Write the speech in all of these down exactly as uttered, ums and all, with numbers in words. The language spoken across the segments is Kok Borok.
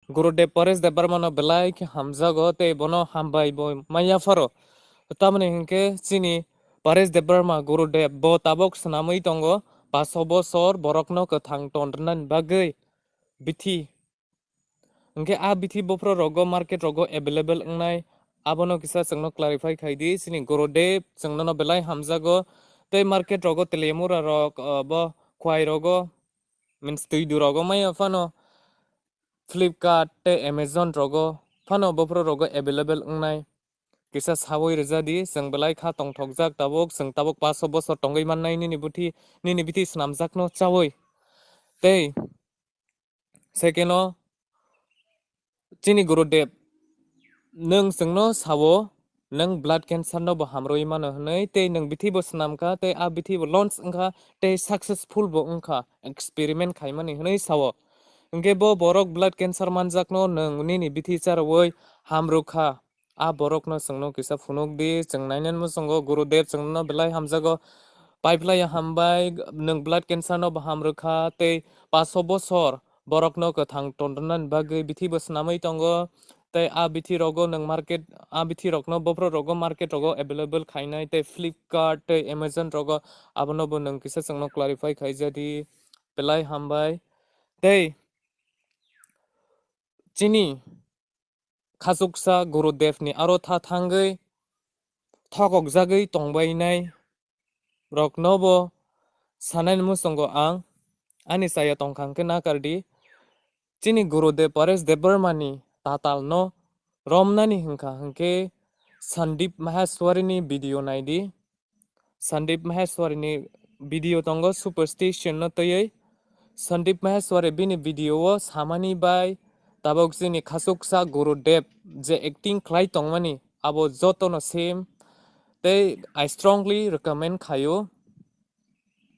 Gurudev Paresh Debbarma no belai khe hamjago tei bono hambai bo maya pharo. Tamoni hinkhe chini Paresh Debbarma Gurudev bo tabok swnamwi tongo, paso bosor borokno kwthang ton rwnani bagwi bithi. Hinkhe a bithi bophro rogo market rogo available wngnai, abono kisa chwngno clarify khai di. Chini Gurudev chwngno no belai hamjago tei market rogo Teliamura rok, uh, bo Khwai rogo, means twi du rogo maya phano Flipkart tei Amazon rogo phano bophro rogo available wngnai. Kisa sawi rwja di, chwng belai kha tongthokjak tabuk, chwng tabuk paso bosor tongwi mannai nini buthi, nini bithi swnamjakno chawi. Tei second o chini Gurudev nwng chwngno sawo, nwng blood cancer no bo hamrwi mano hwnwi, tei nwng bithi bo swnamkha, tei a bithi bo launch wngkha, tei successful bo wngkha, experiment khaimani hwnwi sawo. Hinkhe bo borok blood cancer manjakno nwng nini bithi charwi hamrwkha, a borokno chwngno kisa phunuk di, chwng nainani muchungo Gurudev chwngno belai hamjago, paiphlaiya hambai, nwng blood cancer no bo hamrwkha, tei paso bosor borokno kwthang ton rwnani bagwi bithi bo swnamwi tongo. Tei a bithi rogo nwng market, a bithi rokno bophro rogo market rogo available khainai, tei Flipkart tei Amazon rogo, abono bo nwng kisa chwngno clarify khaija di, belai hambai. Tei chini khachuksa Gurudev ni aro tha thangwi thokokjagwi tongbainai rokno bo sanani muchungo ang ani chaya tongkha hwnkhe nakardi. Chini Gurudev Paresh Debbarma ni tatal no romnani hwnkha hwnkhe Sandeep Maheshwari ni video naidi. Sandeep Maheshwari ni video tongo Superstition no twiwi. Sandeep Maheshwari bini video o samani bai tabok chini khachuksa Gurudev je acting khlai tongmani abo joto no same. Tei I strongly recommend khaio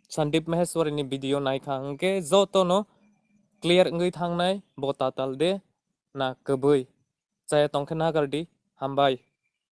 Sandeep Maheshwari ni video naikha hwnkhe joto no clear wngwi thangnai bo tatal de na kwbwi. Chaya tongkhe nagardi, hambai.